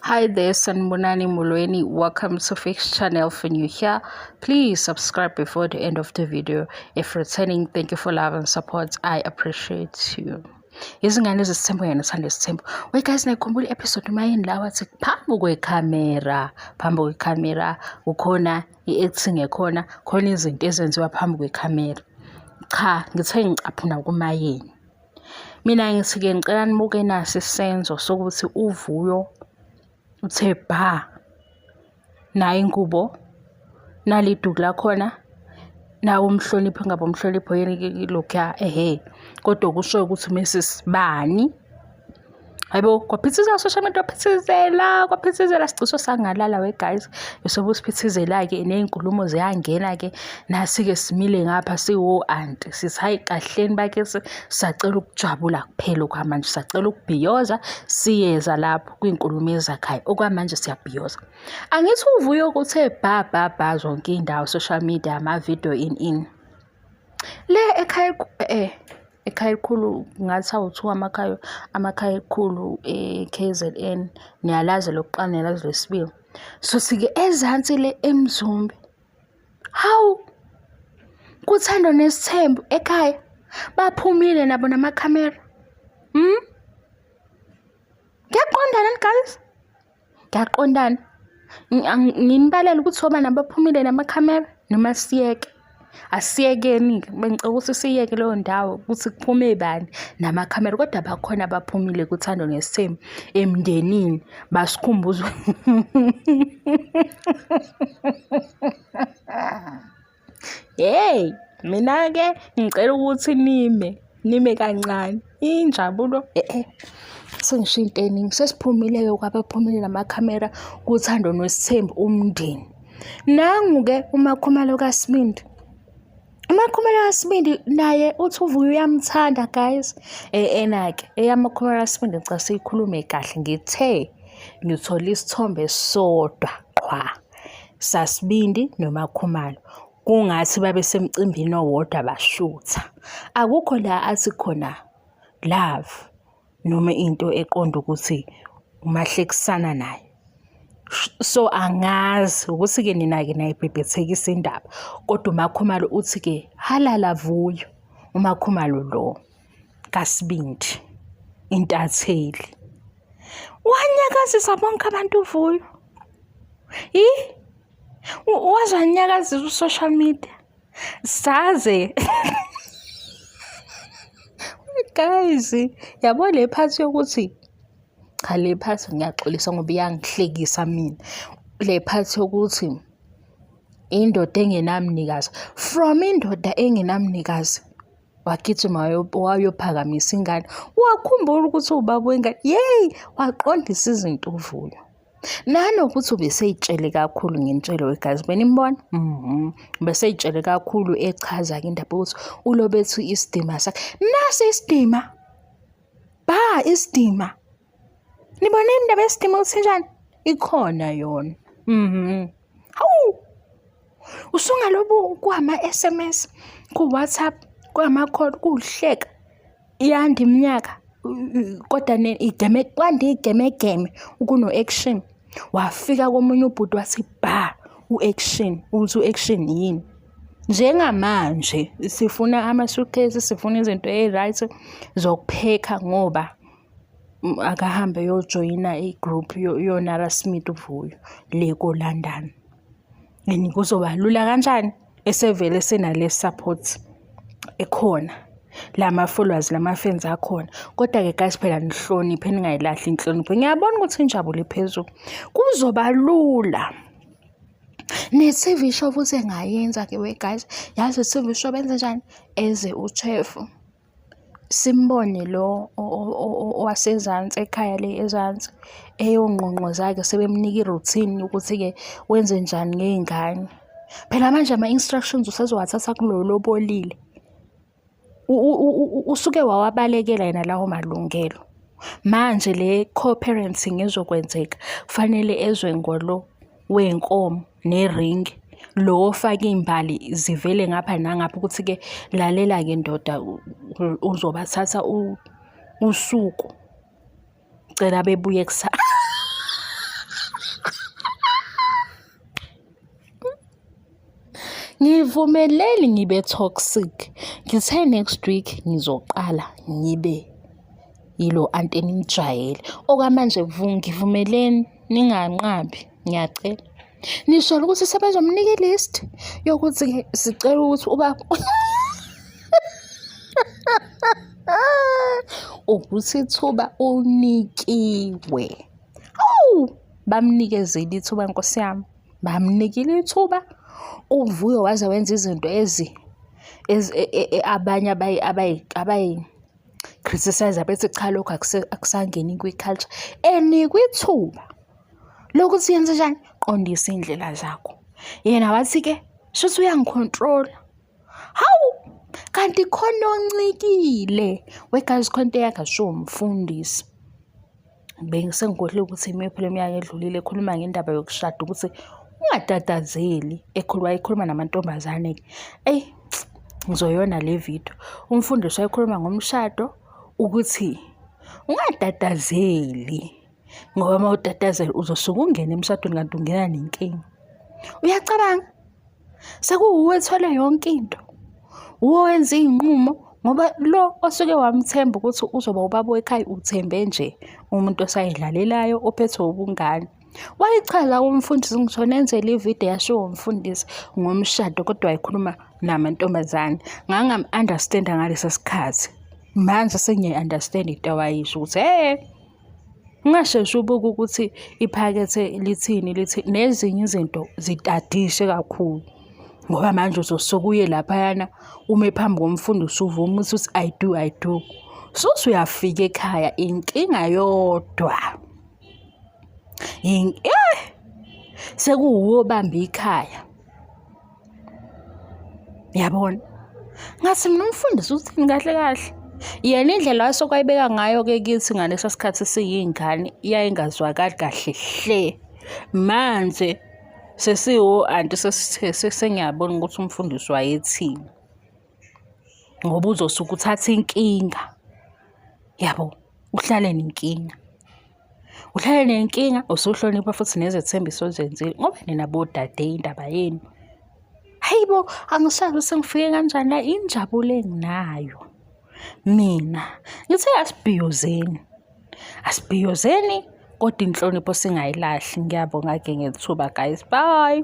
Hi there, Sanibonani Molweni. Welcome to Fix Channel. If you're new here, please subscribe before the end of the video. If returning, thank you for love and support. I appreciate you. Izingane zesithembu yena uthanda isithembu. Wait guys, nayikhumbula i-episode uma yini la wathi phambi kwekhamera, phambi kwekhamera kukhona i-acting ekhona, khona izinto ezenziwa phambi kwekhamera. Cha, ngithe ngicaphuna kumayeni. Mina ngithi-ke ngicela nibuke nasi isenzo sokuthi uVuyo uthe bha nayi ingubo, nali iduku lakhona, nawu umhlonipho engabe umhlonipho yini lokhuya ehhe, kodwa okushoyo ukuthi uMrs bani. Hayibo kwaphithizela social media kwaphithizela kwaphithizela sicishe sangalala we guys besobe siphithizela-ke ney'nkulumo ziyangena-ke nasi-ke simile ngapha siwo-anti sithi hhayi kahleni bakithi sacela ukujabula kuphela okwamanje sacela ukubhiyoza siyeza lapho kwiy'nkulumo ezakhayo okwamanje siyabhiyoza angithi uvuyo kuthe bha bha bha zonke iy'ndawo social media ama-video in in le ekhaya eh Ekhaya elikhulu ngathi awu-two amakhaya, amakhaya elikhulu e-K_Z_N. Niyalazi elokuqala niyalazi elesibili. So sike ezansi le eMzumbe, hawu kuThando Nesithembu ekhaya baphumile nabo namakhamera. Kuyaqondana yini guys? Ngiyaqondana. Nginibalele ukuthi obani abaphumile namakhamera noma siyeke. Asiyekeni-ke, bengicela ukuthi siyeke leyo ndawo ukuthi kuphume bani namakhamera kodwa bakhona abaphumile kuThando Nesithembu emndenini basikhumbuza. Hheyi, mina-ke ngicela ukuthi nime, nime kancane. Injabulo e-e sengisho into eningi. Sesiphumile-ke kwabaphumile namakhamera kuThando Nesithembu umndeni. Nangu-ke uMakhumalo kaSibindi. UMakhumalo kaSibindi naye uthi uVuyo uyamthanda guys. Ena-ke eyamakhumalo kaSibindi ngicela siyikhulume kahle. Ngithe ngithole isithombe esisodwa qhwa. SaSibindi noMaKhumalo kungathi babesemcimbini owodwa bashutha. Akukho la athi khona love noma into eqonda ukuthi umahlekisana naye. So angazi ukuthi-ke nina-ke nayibhebhethekisa indaba kodwa uMaKhumalo uthi-ke halala Vuyo, uMaKhumalo lo kaSibindi intatheli. Wanyakazisa bonke abantu uVuyo. Yi waze wanyakazisa u-social media. Saze guys, yabo le part yokuthi cha le part ngiyaxolisa ngoba iyangihlekisa mina. Le part yokuthi indoda engenamnikazi from indoda engenamnikazi wagijima wayophakamisa ingane wakhumbula ukuthi uwubaba wengane yeyi waqondisa izinto uVuyo. Nanokuthi ubeseyitshele kakhulu ngentshelo wegazi benimbona ubeseyitshele kakhulu echaza-ke indaba ukuthi ulobethu isidima sakhe nasi isidima ba isidima nibone indaba yesidima ukuthi njani ikhona yona hawu usungalobu kwama-SMS ku-WhatsApp kwama-call kuhleka Iyanda iminyaka kodwa igeme kwanda igemegeme kuno-action. Wafika komunye ubhuti wathi bha u-action, uthi u-action yini? Njengamanje sifuna ama-suitcase, sifuna izinto ey'right zokuphekha ngoba akahambe eyojoyina i-group yoNara Smith uVuyo le ko-London. And kuzoba lula kanjani esevele esenale support ekhona lama-followers lama-fans akhona. Kodwa-ke guys phela nihloniphe ningayilahli inhlonipho. Ngiyabona ukuthi injabulo iphezulu. Kuzoba lula. Ne-T_V show futhi engayenza-ke we guys. Yazi i-T_V show benze njani? Eze uChef. Simbone lo owasezansi ekhaya le ezansi eyongqongqoza-ke sebemnika i-routine yokuthi-ke wenzenjani ngey'ngane. Phela manje ama-instructions usezowathatha kulo olobolile. Usuke wawabalekela yena lawo malungelo. Manje le co-parenting ezokwenzeka kufanele ezwe ngolo wey'nkomo neringi lo ofaka iy'mbali zivele ngapha nangapha ukuthi-ke lalela-ke ndoda uzobathatha usuku cela bebuye kusasa. Ngivumeleni ngibe toxic. Ngithe next week ngizoqala ngibe yilo anti enimjwayele. Okwamanje ngivumeleni ninganqabi ngiyacela. Nisholo ukuthi sebezomnika i-list yokuthi sicela ukuthi ubaba ukuthi ithuba unikiwe. Hawu bamnikezile ithuba nkosi yami. Bamnikile ithuba uVuyo waze wenza izinto ezi abanye abayi criticize bethi cha lokhu akusangeni kwi-culture. Enikwa ithuba lokuthi yenze njani, qondisa iy'ndlela zakho. Yena wathi-ke shuthi uyangikhontrola. Hawu kanti khona oncikile. We guys khona into eyangashiwo umfundisi. Bengisengikhohliwe ukuthi imiphi le minyaka edlulile ekhuluma ngendaba yokushada ukuthi ungatatazeli wayekhuluma namantombazane-ke. Eyi ngizoyona le video. Umfundisi wayekhuluma ngomshado ukuthi ungatatazeli ngoba uma utatazela uzosuke ungene emshadweni kanti ungena nenkinga. Uyacabanga? Sekuwuwe ethwele yonke into. Wuwe owenza iy'nqumo ngoba lo osuke wamthemba ukuthi uzoba ubaba wekhaya uthembe nje umuntu osayidlalelayo ophethwe ubungane. Wayichaza umfundisi ngisho nenzela ividiyo yashiwo umfundisi ngomshado kodwa wayekhuluma namantombazane. Ngangam-understand-a ngalesa sikhathi. Manje sengiyayi-understand-a into awayisho ukuthi hhe Ungasheshi ubuke ukuthi iphakethe lithini lithi nezinye izinto zitadishe kakhulu ngoba manje uzosuke uye laphayana ume phambi komfundisi uvume uthi uthi I do, I do. Suthi uyafika ekhaya inkinga yodwa. Sekuwuwe obamba ikhaya. Yabona? Ngathi mina umfundisi uthini kahle kahle? Yena indlela asuke ayibeka ngayo-ke kithi ngaleso sikhathi siyiy'ngane yayingazwakali kahle hle. Manje sesiwo-anti sengiyabona ukuthi umfundisi wayethini. Ngoba uzosuke uthathe inkinga, yabo, uhlale nenkinga. Uhlale nenkinga usuhlonipha futhi nezethembiso ozenzile ngoba nina bodade indaba yenu. Hayi bo, angisazi ukuthi ngifike kanjani la injabulo enginayo mina. Ngithe asibhiyozeni, asibhiyozeni kodwa inhlonipho singayilahli. Ngiyabonga-ke ngethuba guys, bye.